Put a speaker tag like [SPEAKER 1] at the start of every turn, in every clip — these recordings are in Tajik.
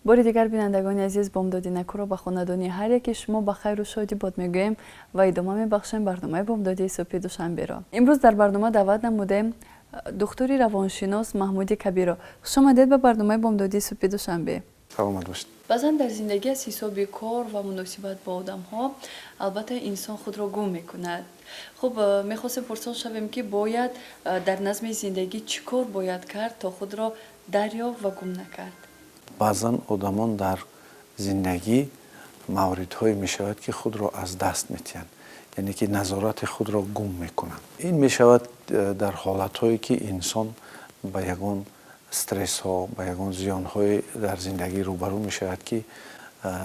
[SPEAKER 1] Бори дигар, бинандагони азиз, бомдоди накӯро ба хонадони ҳар яки шумо ба хайру шодӣ бод мегӯем ва идома мебахшем барномаи бомдодии субҳи душанберо. Имрӯз дар барнома даъват намудем духтури равоншинос Маҳмуди Кабиро. Хушомадед ба барномаи бомдодии субҳи душанбе.
[SPEAKER 2] Саломат бошед.
[SPEAKER 1] Баъзан дар зиндагӣ аз ҳисоби кор ва муносибат бо одамҳо, албатта, инсон худро гум мекунад. Хуб, мехостем пурсон шавем, ки бояд дар назми зиндагӣ чӣ кор бояд кард, то худро дарёфт ва гум накард?
[SPEAKER 2] Баъзан одамон дар зиндагӣ мавридҳое мешавад, ки худро аз даст метиҳанд, яъне ки назорати худро гум мекунанд. Ин мешавад дар ҳолатҳое, ки инсон ба ягон стрессҳо, ба ягон зиёнҳое дар зиндагӣ рӯбарӯ мешавад, ки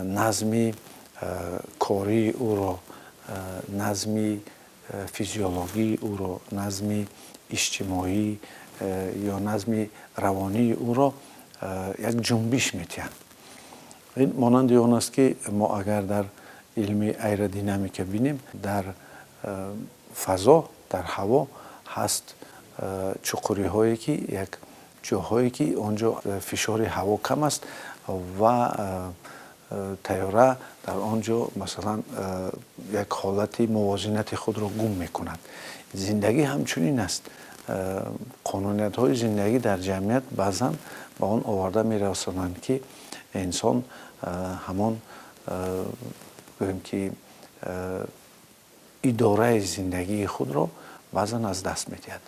[SPEAKER 2] назми кории ӯро, назми физиологии ӯро, назми иҷтимоӣ ё назми равонии ӯро як ҷунбиш метиҳанд. Ин монанди он аст, ки мо агар дар илми аэродинамика бинем, дар фазо, дар ҳаво ҳаст чуқуриҳое, ки як ҷоҳое, ки он ҷо фишори ҳаво кам аст ва тайёра дар он ҷо, масалан, як ҳолати мувозинати худро гум мекунад. Зиндагӣ ҳамчунин аст. Қонуниятҳои зиндагӣ дар ҷамъият баъзан ба он оварда мерасонанд, ки инсон ҳамон, гӯем ки, идораи зиндагии худро баъзан аз даст медиҳад.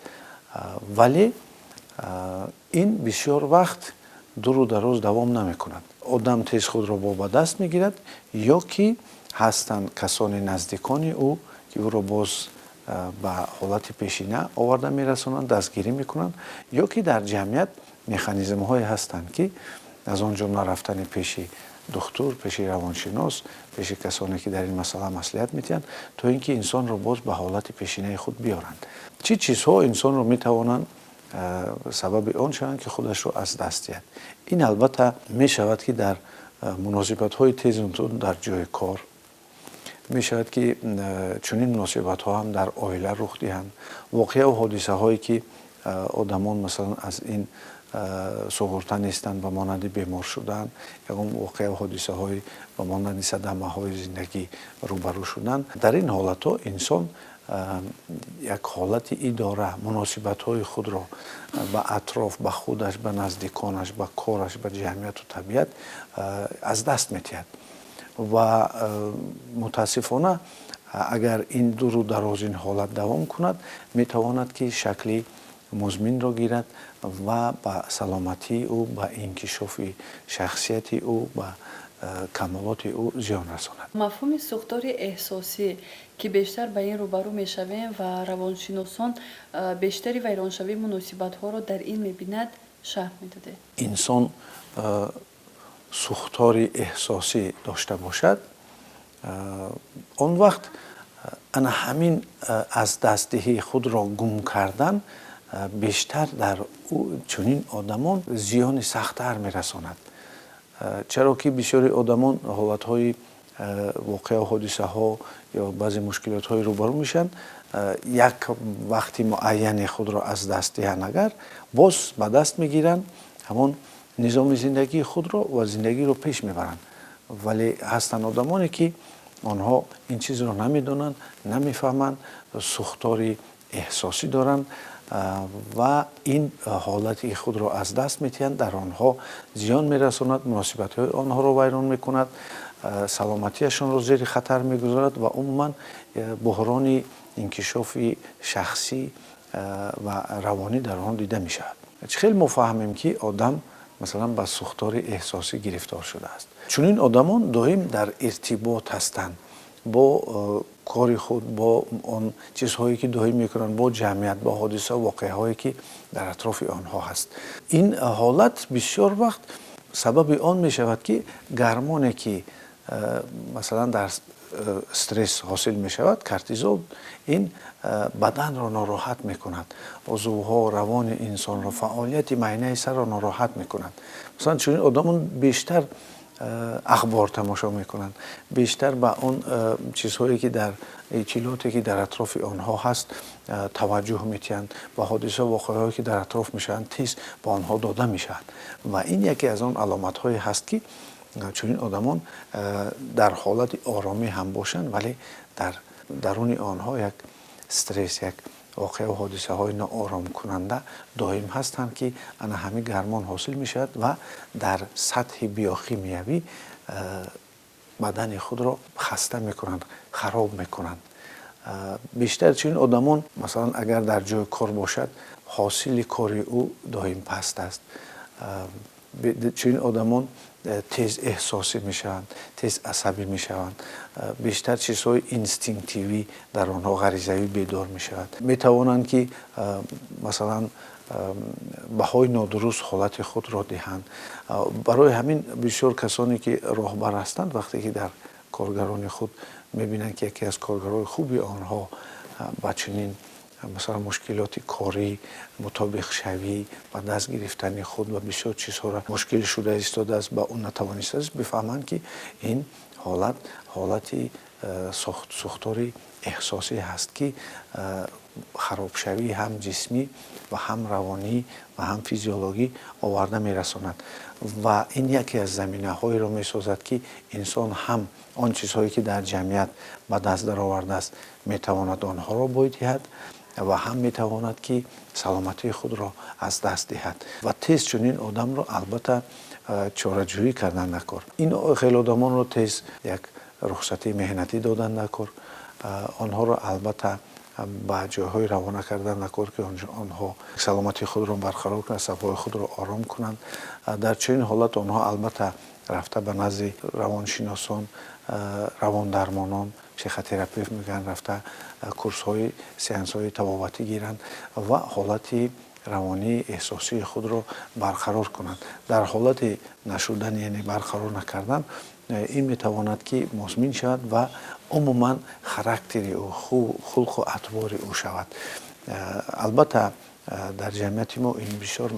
[SPEAKER 2] Вале ин бисёр вақт дуру дароз давом намекунад. Одам тез худро ба даст мегирад ё ки ҳастанд касони наздикони ӯ, ки ӯро боз ба ҳолати пешина оварда мерасонанд, дастгирӣ мекунанд, ё ки дар ҷамъият механизмҳое ҳастанд, ки аз он ҷумла рафтани пеши духтур, пеши равоншинос, пеши касоне, ки дар ин масъала маслиҳат медиҳанд, то ин ки инсонро боз ба ҳолати пешинаи худ биёранд. Чӣ чизҳо инсонро метавонанд сабаби он шаванд, ки худашро аз даст диҳад? Ин, албатта, мешавад, ки дар муносибатҳои тезу тунд дар ҷои кор мешавад, ки чунин муносибатҳо ҳам дар оила рух диҳанд, воқеаву ҳодисаҳое, ки одамон, масалан, аз ин суғурта нестанд, ба монанди бемор шудан, ягон воқеаву ҳодисаҳои ба монанди садамаҳои зиндагӣ рӯбарӯ шудан. Дар ин ҳолатҳо инсон як ҳолати идора, муносибатҳои худро ба атроф, ба худаш, ба наздиконаш, ба кораш, ба ҷамъияту табиат аз даст метиҳад. Ва мутаассифона, агар ин дуру дароз ин ҳолат давом кунад, метавонад, ки шакли музминро гирад ва ба саломатии ӯ, ба инкишофи шахсияти ӯ, ба камолоти ӯ зиён расонад.
[SPEAKER 1] Мафҳуми сӯхтори эҳсосӣ, ки бештар ба ин рӯбарӯ мешавем ва равоншиносон бештари вайроншавии муносибатҳоро дар ин мебинад, шарҳ медодед?
[SPEAKER 2] Инсон сӯхтори эҳсосӣ дошта бошад, он вақт ана ҳамин аз дастдиҳии худро гум кардан бештар дар чунин одамон зиёни сахттар мерасонад, чаро ки бисёри одамон ҳолатҳои воқеа, ҳодисаҳо ё баъзе мушкилотҳое рӯбарӯ мешаванд, як вақти муайяне худро аз даст диҳанд агар, боз ба даст мегиранд ҳамон низоми зиндагии худро ва зиндагиро пеш мебаранд. Вале ҳастанд одамоне, ки онҳо ин чизро намедонанд, намефаҳманд, сӯхтори эҳсосӣ доранд ва ин ҳолати худро аз даст метиҳанд, дар онҳо зиён мерасонад, муносибатҳои онҳоро вайрон мекунад, саломатиашонро зери хатар мегузорад ва умуман буҳрони инкишофи шахсӣ ва равонӣ дар он дида мешавад. Чӣ хел мо фаҳмем, ки одам, масалан, ба сӯхтори эҳсосӣ гирифтор шудааст? Чунин одамон доим дар иртибот ҳастанд бо кори худ, бо он чизҳое, ки доим мекунанд, бо ҷамъият, бо ҳодиса, воқеаҳое, ки дар атрофи онҳо ҳаст. Ин ҳолат бисёр вақт сабаби он мешавад, ки гармоне, ки масалан дар стресс ҳосил мешавад, кортизол, ин баданро нороҳат мекунад, узвҳо, равони инсонро, фаъолияти майнаи сарро нороҳат мекунад. Масалан, чунин одамон бештар Ахбор тамошо мекунанд, бештар ба он чизҳое ки дар иттилооте ки дар атрофи онҳо ҳаст таваҷҷӯҳ метиҳанд ва ҳодиса воқеаҳое ки дар атроф мешаванд, тез ба онҳо дода мешавад. Ва ин яке аз он аломатҳое ҳаст, ки чунин одамон дар ҳолати оромӣ ҳам бошанд, вале дар даруни онҳо як стресс, як воқеаву ҳодисаҳои нооромкунанда доим ҳастанд, ки ана ҳамин гармон ҳосил мешавад ва дар сатҳи биохимиявӣ бадани худро хаста мекунанд, хароб мекунанд. Бештар чунин одамон, масалан, агар дар ҷои кор бошад, ҳосили кори ӯ доим паст аст. Чунин одамон тез эҳсосӣ мешаванд, тез асабӣ мешаванд, бештар чизҳои инстинктивӣ дар онҳо, ғаризавӣ бедор мешавад. Метавонанд, ки масалан, баҳои нодуруст ҳолати худро диҳанд. Барои ҳамин бисёр касоне ки роҳбар ҳастанд, вақте ки дар коргарони худ мебинанд, ки яке аз коргарои хуби онҳо ба чунин, масалан, мушкилоти корӣ, мутобиқшавӣ, ба даст гирифтани худ ва бисёр чизҳоро мушкил шуда истодааст, ба ӯ натавонистааст, бифаҳманд, ки ин ҳолат ҳолати сӯхтори эҳсосӣ ҳаст, ки харобшавии ҳам ҷисмӣ ва ҳам равонӣ ва ҳам физиологӣ оварда мерасонад. Ва ин яке аз заминаҳоеро месозад, ки инсон ҳам он чизҳое ки дар ҷамъият ба даст даровардааст, метавонад онҳоро бой диҳад ва ҳам метавонад, ки саломатии худро аз даст диҳад. Ва тез чунин одамро албатта чораҷӯӣ кардан даркор. Ин хел одамонро тез як рухсатии меҳнатӣ додан даркор, онҳоро албатта ба ҷойҳои равона кардан даркор, ки онҳо саломатии худро барқарор кунанд, асабҳои худро ором кунанд. Дар чунин ҳолат онҳо албатта рафта ба назди равоншиносон, равондармонон, психотерапевт мегӯянд, рафта курсҳои сеансҳои табобатӣ гиранд ва ҳолати равонии эҳсосии худро барқарор кунанд. Дар ҳолати нашудан, яъне барқарор накардан, ин метавонад, ки музмин шавад ва умуман характери ӯ, хулқу атвори ӯ шавад. Албатта, дар ҷамъияти мо ин бисёр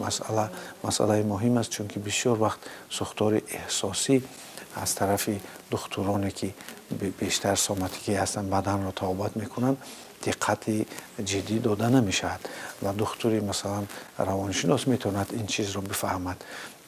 [SPEAKER 2] масъалаи муҳим аст, чунки бисёр вақт сӯхтори эҳсосӣ аз тарафи духтуроне ки бештар соматикӣ ҳастанд, баданро табобат мекунанд, диққати ҷиддӣ дода намешавад. Ва духтури, масалан, равоншинос метавонад ин чизро бифаҳмад.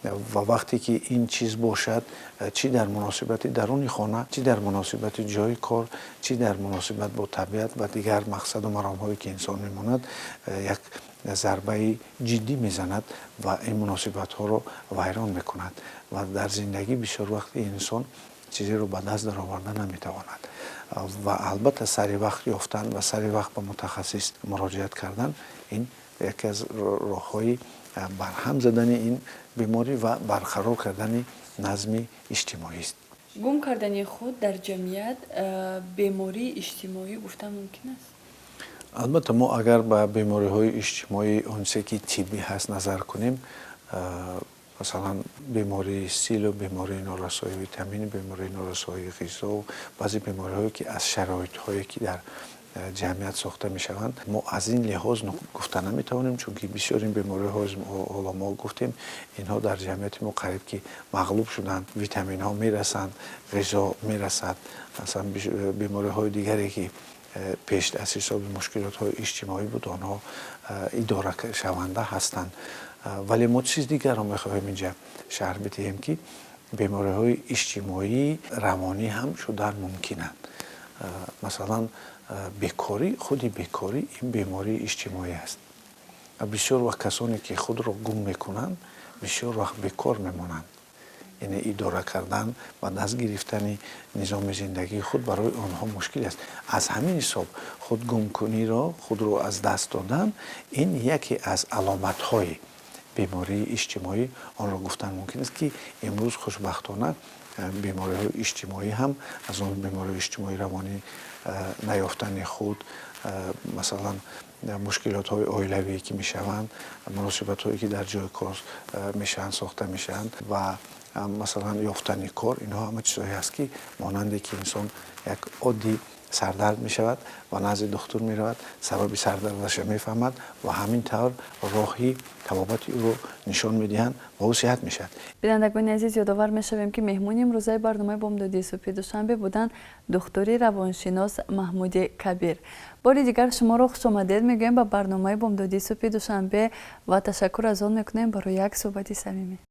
[SPEAKER 2] Ва вақте ки ин чиз бошад, чӣ дар муносибати даруни хона, чӣ дар муносибати ҷои кор, чӣ дар муносибат бо табиат ва дигар мақсаду маромҳое ки инсон мемонад, як зарбаи ҷиддӣ мезанад ва ин муносибатҳоро вайрон мекунад. Ва дар зиндагӣ бисёр вақт инсон чизеро ба даст дароварда наметавонад. Ва албатта, сари вақт ёфтан ва сари вақт ба мутахассис муроҷиат кардан ин яке аз роҳҳои барҳам задани ин беморӣ ва барқарор кардани назми иҷтимоист.
[SPEAKER 1] Гум кардани худ дар ҷамъият бемории иҷтимоӣ гуфта мумкин аст?
[SPEAKER 2] Албатта, мо агар ба бемориҳои иҷтимоӣ, он чизе ки тиббӣ ҳаст, назар кунем, масалан, бемории силу, бемории норасоии витамин, бемории норасоии ғизо, баъзе бемориҳое ки аз шароитҳое ки дар ҷамъият сохта мешаванд, мо аз ин лиҳоз гуфта наметавонем, чунки бисёр ин бемориҳо, ҳоло мо гуфтем, инҳо дар ҷамъияти мо қариб ки мағлуб шуданд. Витаминҳо мерасанд, ғизо мерасад. Масалан, бемориҳои дигаре ки пеш аз ҳисоби мушкилотҳои иҷтимоӣ буд, онҳо идорашаванда ҳастанд. Вале мо чиз дигарро мехоҳем инҷа шарҳ бидиҳем, ки бемориҳои иҷтимоии равонӣ ҳам шудан мумкинанд. Масалан, бекорӣ, худи бекорӣ ин бемории иҷтимоӣ аст. Бисёр вақт касоне ки худро гум мекунанд, бисёр вақт бекор мемонанд, яъне идора кардан ва даст гирифтани низоми зиндагии худ барои онҳо мушкил аст. Аз ҳамин ҳисоб худгумкуниро, худро аз даст додан ин яке аз аломатҳои бемории иҷтимоӣ онро гуфтан мумкин аст, ки имрӯз хушбахтона бемориҳои иҷтимоӣ ҳам, аз он бемориҳои иҷтимоии равонӣ, наёфтани худ, масалан, мушкилотҳои оилавие ки мешаванд, муносибатҳое ки дар ҷои кор мешаванд, сохта мешаванд ва масалан, ёфтани кор, инҳо ҳама чизҳое ҳаст, ки монанде ки инсон як оддӣ Сардард мешавад ва назди духтур меравад, сабаби сардардаша мефаҳмад ва ҳамин тавр роҳи табобати ӯро нишон медиҳанд ва ӯ сиҳат мешавад.
[SPEAKER 1] Бинандагони азиз, ёдовар мешавем, ки меҳмони имрӯзаи барномаи бомдодии субҳи душанбе буданд духтури равоншинос Маҳмуди Кабир. Бори дигар шуморо хушомадед мегӯем ба барномаи бомдодии субҳи душанбе ва ташаккур аз он мекунем барои як суҳбати самимӣ.